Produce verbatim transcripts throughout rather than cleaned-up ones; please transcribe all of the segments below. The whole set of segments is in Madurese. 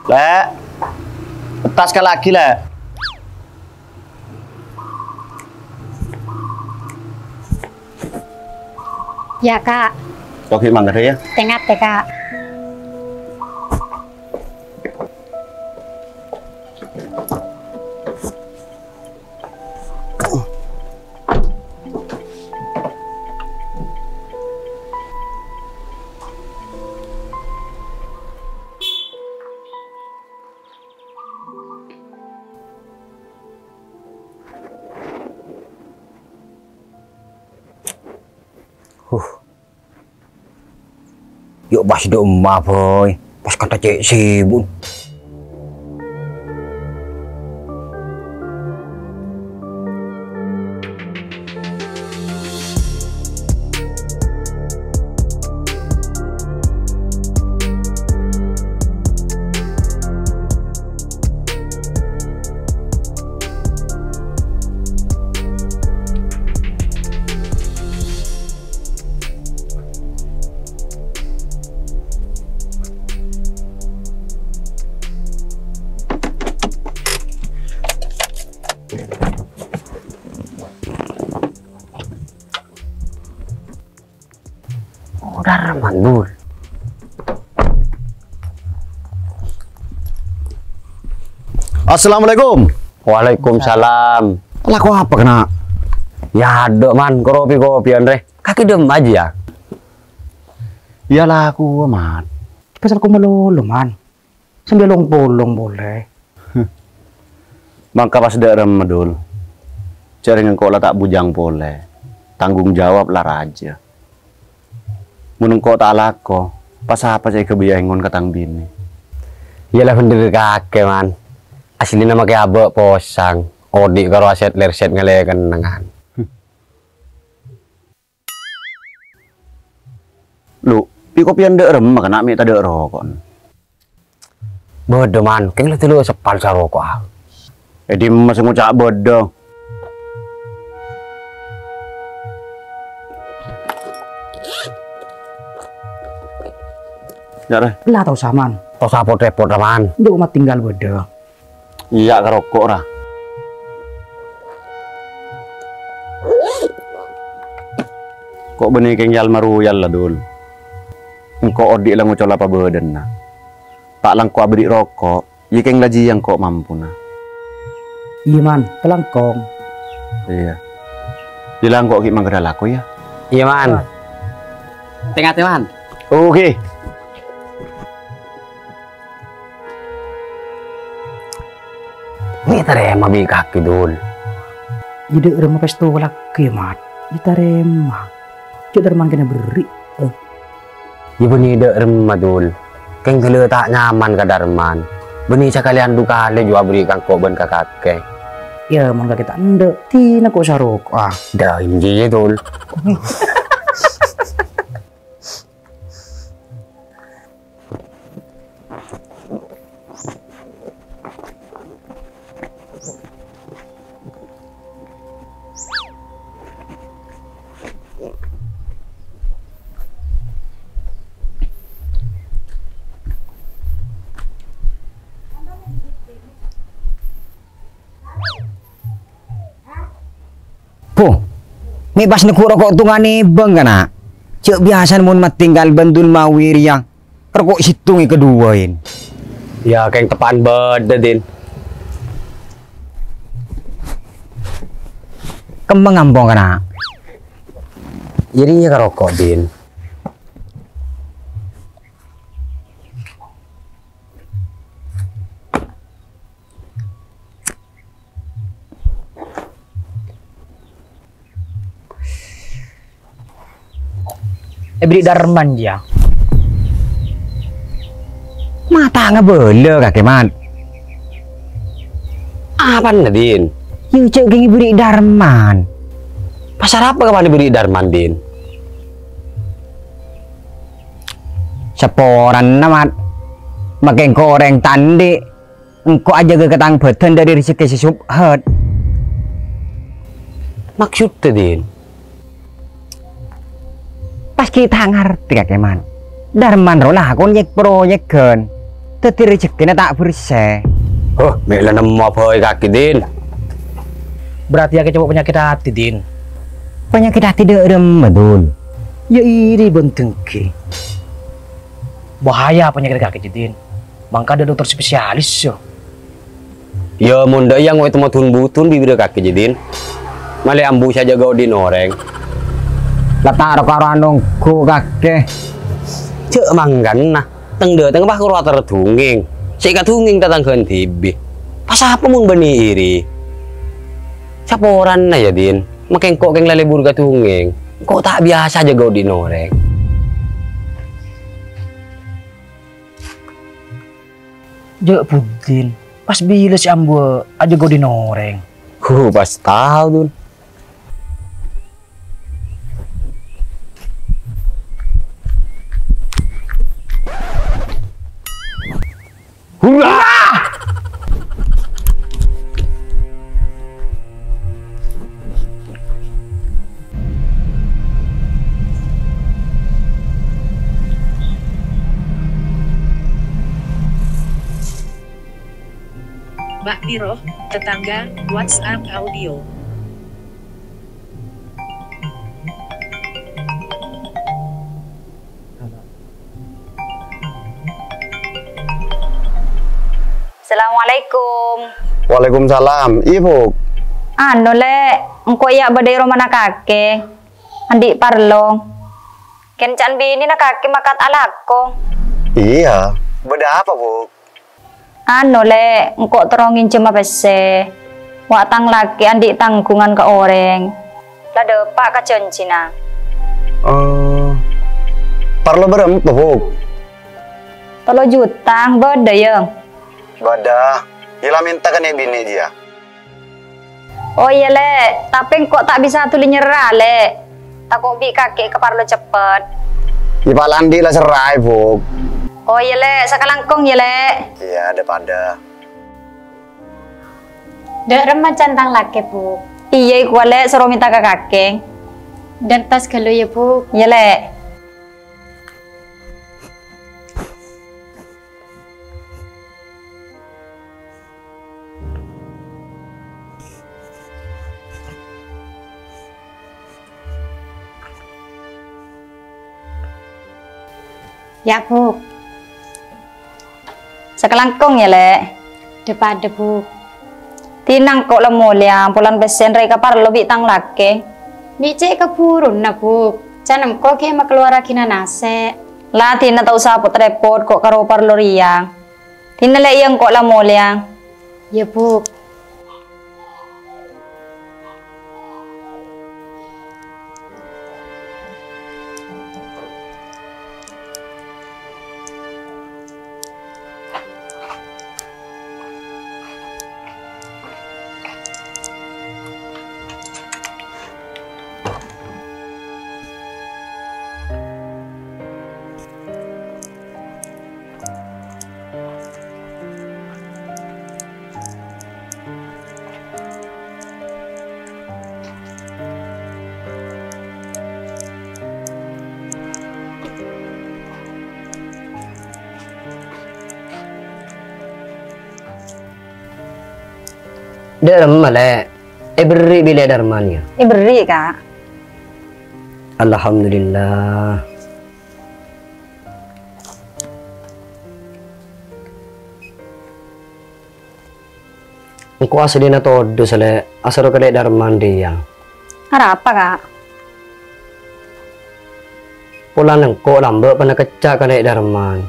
Lè', pèttas kalè aghi, Lè'. Iyâ, Kak. Kok ghi' mangkat, yâ? Tè-ngatè, Kak. Huh. Yâ pas dâ' emma, Boy. Pas kata cè' sibuk. Oh, Darman, Dul. Assalamualaikum. Waalaikumsalam. Lako apa kèna? Yâ, adâ', Man, karo kopi-kopiyan, rè. Kakè dâ'emma jiyâ. Yâ, lako, Mat. Pas lako malolo, Man. Sambi long-polong polè. Mangka pas dâ' remma, Dul. Jhâreng engko' la ta' bujâng polè. Tanggung jawab la rajâ. Mon engko' ta' alako, pas apa sè èghâbâyâ èngon ka tang binè? Yâ la bhender kakè, Man. Aslina makè abâ' posang, odi' karo asèt-lèrsèt ngalè kennengngan. Lu, pi-kopiyan dâ' remma kèna mè' tadâ' roko'na? Bâdâ, Man, kèng la dulu seppal saroko'a. È dimma sè ngoca' bâdâ? Yâ, rè. La ta' osa, Man. Ta' osa pot-repot, Man. Jhâ' ma' tinggal bâdâ. Iyâ, karoko', ra. Ko' bânnè kèng yal-maroyal la, Dul. Engko' odi' la ngocola pabâdâna. Ta' langko' abâri' roko', yâ kèng la jiyâ engko' mampuna. Iyâ, Man, kalangkong. Iyâ. Bilâ engko' ghi' mangkadhâ lako, yâ? Iyâ, Man. Tè-ngatè, Man. Oke. Mè' tarèma bi' kakè, Dul. Yâ, dâ' remma pèsto laghi, Mat. Yâ, tarèma. Jhâ' Darman kèna berri'. Eh. Yâ, bânnè dâ' remma, Dul. Kèng ghellâ' ta' nyaman ka Darman. Bânnè sakalèyan du kalè jhuwa aberri' ka engko' bân ka kakè. Yâ, mon kakè ta' endâ', dina ko' saroko'a. Dâ' enjâ, yâ, Dul. Bo, mè' pas neggu' roko' tongana bâng, kana'? Jhâ' biyasana mon matèngghâl bân Dul Mawi rèya, roko' sèttonga èkadhuwâi. Yâ, kèng teppa'an bâdâ, Din. Kembhâng ampong, kana'? Iyâ, rèya ka roko', Din. Èberri' Darman, jiyâ. Mata ngabâlâ kakè, Man. Apana, Din? Yâ, cè' ghi' èberri' Darman. Pasal apa kapan èberri' Darman, Din? Saporana, Mat. Makè engko' orèng ta' andi'. Engko' ajâgâ ka tang bâdân dâri rejhekkè sè subhat. Maksodda, Din? Pas ghi' ta' ngartè, kakè, Man. Darman rowa lakon yek-proyegan. Dhâddhi rejekkèna ta' bersè. Huh, mè' la nemmo bhâi kakè, Din. Berarti kakè cobâ panyakèt ati, Din. Panyakèt ati dâ' remma, Dul? Ya iri bân dengghi. Bahaya panyakèt kakè, Din. Mangkana dâ' dokter spesialis, yâ. Yâ, mon dâ' iyâ ngoè temmo dun-budun bibirrâ kakè, Din. Malè ambu sajâ gâ' odi'na orèng. La ta' ro-karo anongghu kakè. Jhâ' mangkana. Teng-dâteng pas karo aterro dungèng. Sè èkadungèng tatangghâna dhibi'. Pas apa mon bânnè iri? Saporana, yâ, Din. Makè engko' kèng la lebur ka dungèng. Engko' ta' biyasa jâgâ odi'na orèng. Jhâ' buddhin, pas bilâ sè ambu ajâgâ odi'na orèng? Huh, pas tao, Dun. Hurra! Bak Piro, Tetangga, WhatsApp audio. Assalamualaikum. Waalaikumsalam. Iyâ, Bu'. Anu, Lè', engko' iyâ bâdâ è romana kakè. Andi' parlo. Kènca'an binèna kakè makat alako. Iyâ. Bâdâ apa, Bu'? Anu, Lè', engko' terro ngènjhâmâ pèssè. Wa' tang lakè andi' tangghungan ka orèng. La dâpa' ka jhânjhina. Oh. Parlo bârâmpa, Bu'? Tello juta, bâdâ, yâ? Bâdâ. Iyâ la mènta ka nè'-binè' jiyâ. Oh, iyâ, Lè'. Tapè engko' ta' bisa dhuli nyerra, Lè'. Tako' bi' kakè èkaparlo ceppet. Iyâ, palandi' la serraè, Bu'. Oh, iyâ, Lè'. Sakalangkong, yâ, Lè'. Iyâ, dâ-padâ. Dâ' remma can tang lakè, Bu'? Iyâ, èkowa, Lè'. Soro mènta ka kakè. Dântâs ghâllu, yâ, Bu'. Iyâ, Lè'. Yâ, Bu'. Sakalangkong, yâ, Lè'. Dâ-padâ, Bu'. Dinah engko' la molèya, polana pèssèna rèya èkaparlo bi' tang lakè. Mè' cè' kabhuruna, Bu'. Can engko' ghi' makalowaraghina nasè'. La, dinah ta' osa pot-rèpot, ko' karo parlo rèya. Dinah, Lè', iyâ engko' la molèya. Yâ, Bu'. Dâ' remma, Lè'? Èberri' bi' Lè' Darman, yâ? Èberri', Ka'. Alhamdulillah. Engko' asellina todus, Lè', asoro ka Lè' Darman rèya. Arapa, Ka'? Polana engko' lambâ' panèka kècca' ka Lè' Darman.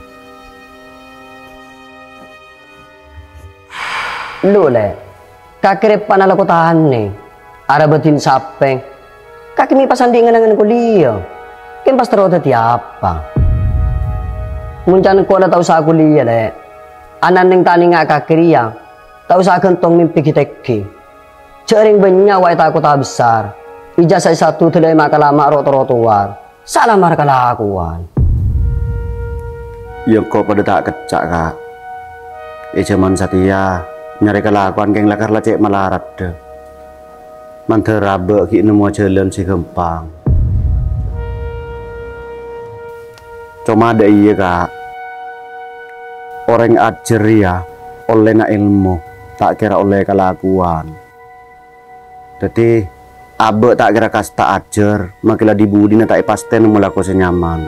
Lu, Lè', kakè rèpa'na la ko tanè, arabâdhin sapè. Kakè mè' pas andi' ngan-angan kuliya. Kèng pas terro dhâddhi apa? Mon can engko' la ta' osa kuliya, Lè'. Ananèng ta' nènga'a kakè rèya, ta' osa ghântong mèmpè ghi-tèngghi. Jhâ' rèng bânnya' wa' è ta-kota besar. Ijazah S satu dâlâ è ma'-kalama' ro'-trotoar. Salamar kalakowan. Iyâ, engko' padâ ta' kècca', Ka'. È jhâman satèya, nyarè kalakowan kèng lakar la cè' malaradhâ. Mandhâr abâ' ghi' nemmowa jhâlân sè ghâmpang. Coma dâ' iyâ, Ka'. Orèng ajhâr rèya ollèna èlmo, ta' kèra ollè kalakowan. Dhâddhi, abâ' ta' kèra kasta ajhâr, makkè la dhi-budhina ta' èpastèna mon lako sè nyaman.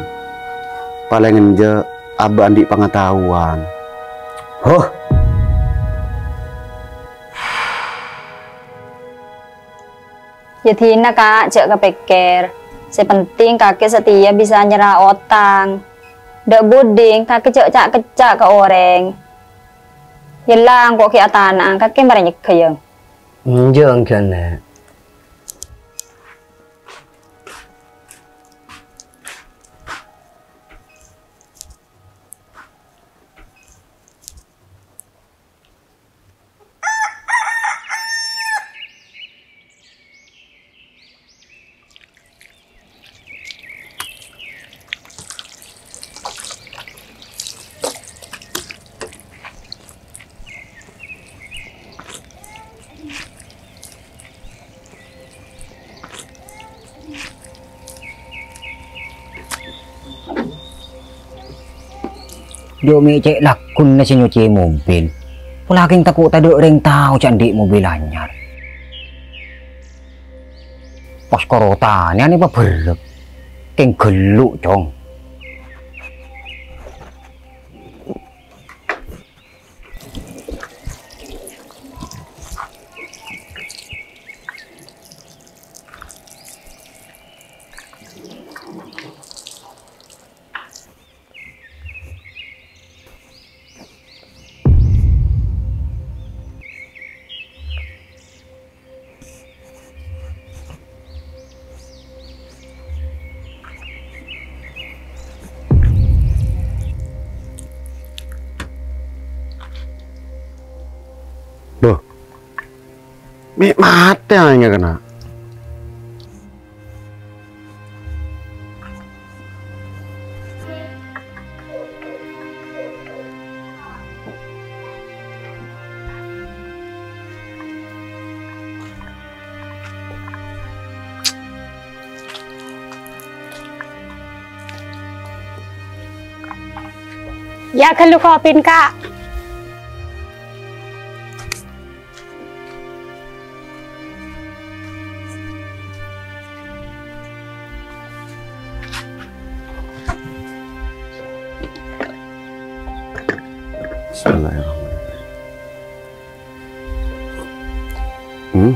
Palèng enjâ' abâ' andi' pangataowan. Huh! Yâ dhina, Ka', jhâ' kapèkkèr. Sè penting kakè satèya bisa nyerra otang. Dâ' budhing kakè jhâ' ca'-kecca' ka orèng. Yella engko' ghi' atana'a, kakè marè nyegghâ, yâ. Enjâ', engghi, Nè'. Jhâ' mè' cè' lagghuna sè nyocè mobil. Pola kèng tako' tadâ' rèng tao jhâ' andi' mobil anyar. Pas karo tanè anè paberrek. Kèng ghellu', Cong. Duh. Mè' matè aèngnga kèna. Yâ, ghâllu kopina, Ka'. Bismillahirrahmanirrahim. Hmm.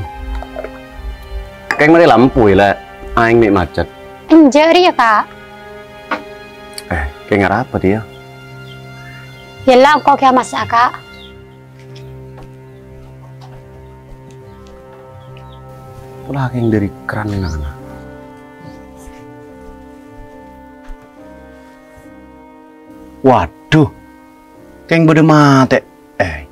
Kèng matè lampu, yâ, Lè'. Aèng mè' macet. Enjâ' rèya, Ka'. Eh, kèng arapa, Tia? Yâ la, engko' ghi' amassa, Ka'. Pola kèng dâri kerrannanna. Waduh, kèng bâdâ matè. Eh.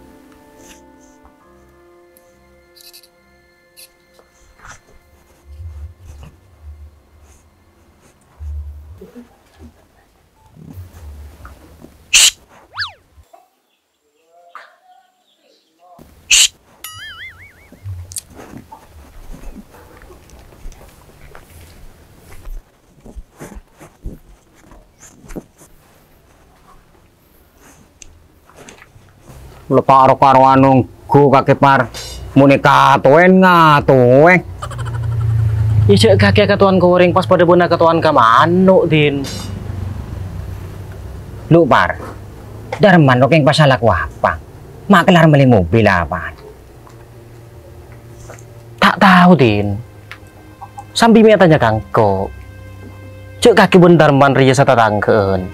La ta' ro-karowan ongghu kakè, Par. Mon èkatowè, ngatowè. Iyâ, jhâ' kakè akatowân ka orèng pas padâ bân akatowân ka mano', Din. Lu, Par. Darman lo' kèng pas alako apa? Ma' kellar mellè mobil apaan? Ta' tao, Din. Sambi mè' atanya ka engko'. Jhâ' kakè bân Darman rèya satatangghâ'ân.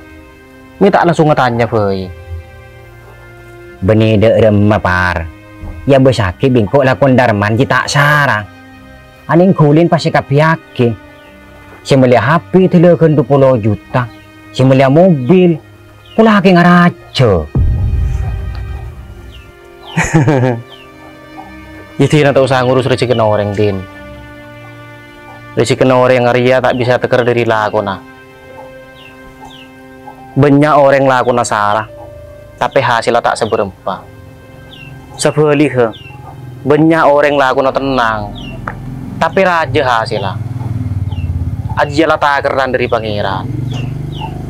Mè' ta' langsung atanya bhâi. Bânnè dâ' remma, Par. Yâ, bâsaghi bi' engko' lakon Darman jiyâ ta' sara. Anèng ghulina pas èkabbhiyâghi. Sè mellèya H P dâlâ ghân du polo juta. Sè mellèya mobil. Pola kèng arajâ. Yâ, Din, ta' osa ngurus rejhekkèna orèng, Din. Rejhekkèna orèng arèya ta' bisa tèkèr dâri lakona. Bânnya' orèng lakona sala, tapè hasèlla ta' sabârâmpa. Sabhâligghâ, bânnya' orèng lakona tennang, tapè rajâ hasèlla. Ajiyâ la takèrran dâri Pangèran.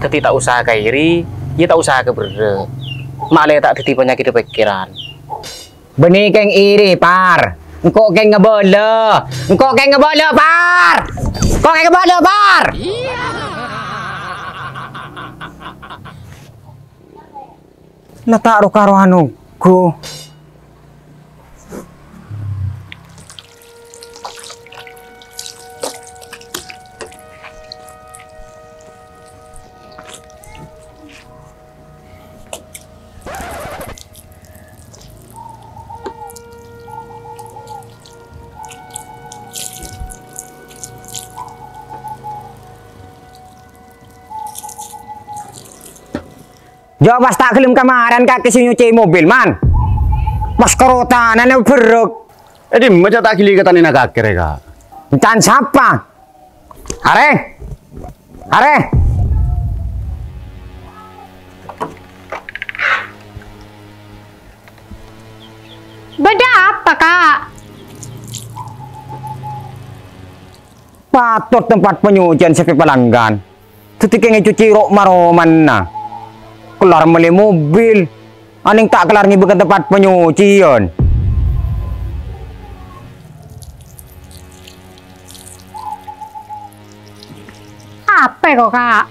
Dhâddhi ta' osa kaèrè, yâ ta' osa kaberrâ'. Ma'lè ta' dhâddhi panyakèddhâ pèkkèran. Bânnè kèng iri, Par. Engko' kèng ngabâlâ. Engko' kèng ngabâlâ, Par. Engko' kèng ngabâlâ, Par. Na ta' ro-karo anu, ghu. Jhâ' pas ta' ghellem kamarèn kakè sè nyocè mobil, Man. Pas karotananna berrâk. È dimma jhâ' ta' ghili ka tanèna kakè rè, Ka'? Can sapa? Arè! Arè! Bâdâ apa, Ka'? Patot tempat panyocèyan sè èpalanggan. Dhâddhi kèng ècuci ro'-maromanna. Kellar mellè mobil, anèng ta' kellar ngèbâ ka tempat panyocèyan. Apa kok, Ka'?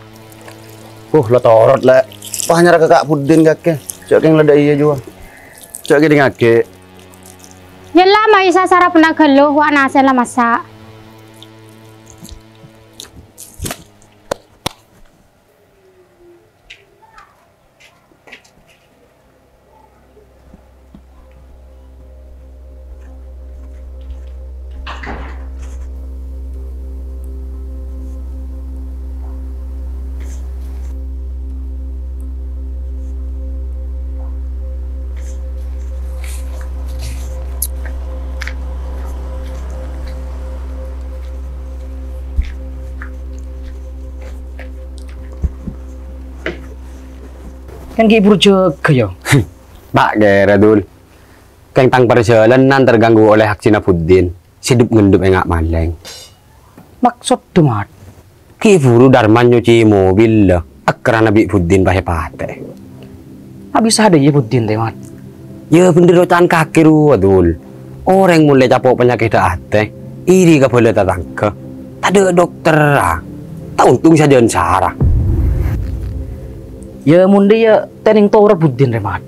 Uh, la torot, Lè'. Wah, nyara ka Ka' Buddin kakè. Jhâ' kèng la dâ' iyâ jhuwa. Jhâ' kèdingngaghi. Yâ la, ma' Isa sarapenna ghâllu, wa' nasè' la massa'. Kan ghi' buru jâgâ, yâ. Ta' kèra, Dul. Kèng tang parjhâlânan terganggu oleh aksina Buddin, sè dep-ngendep enga' malèng. Maksodda, Mat? Ghi' buru Darman nyocè mobil, la. Akkarana bi' Buddin pas èpatè'è. Ma' bisa dâ' iyâ Buddin, tè, Mat? Yâ, bhendher oca'an kakè rowa, Dul. Orèng molaè capo' panyakèddhâ atè, iri kabâlâ tatangghâ. Tadâ' dokterra. Ta' ontong sajân sara. Yâ, mon dâ' iyâ, tènèng torot Buddin rè, Mat.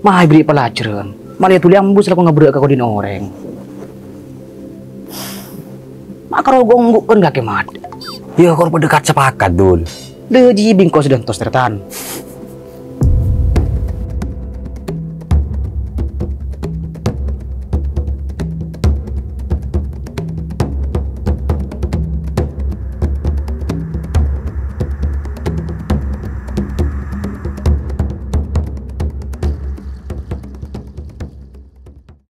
Ma' èberri' pelajaran. Malè dhuli ambu salaku ngaberrâ' ka kodin orèng. Ma' karo gonggu'an kakè, Mat. Yâ, kor padâ kat-sapakat, Dul. Lè, jiyâ bingko sè dântos, Tartan.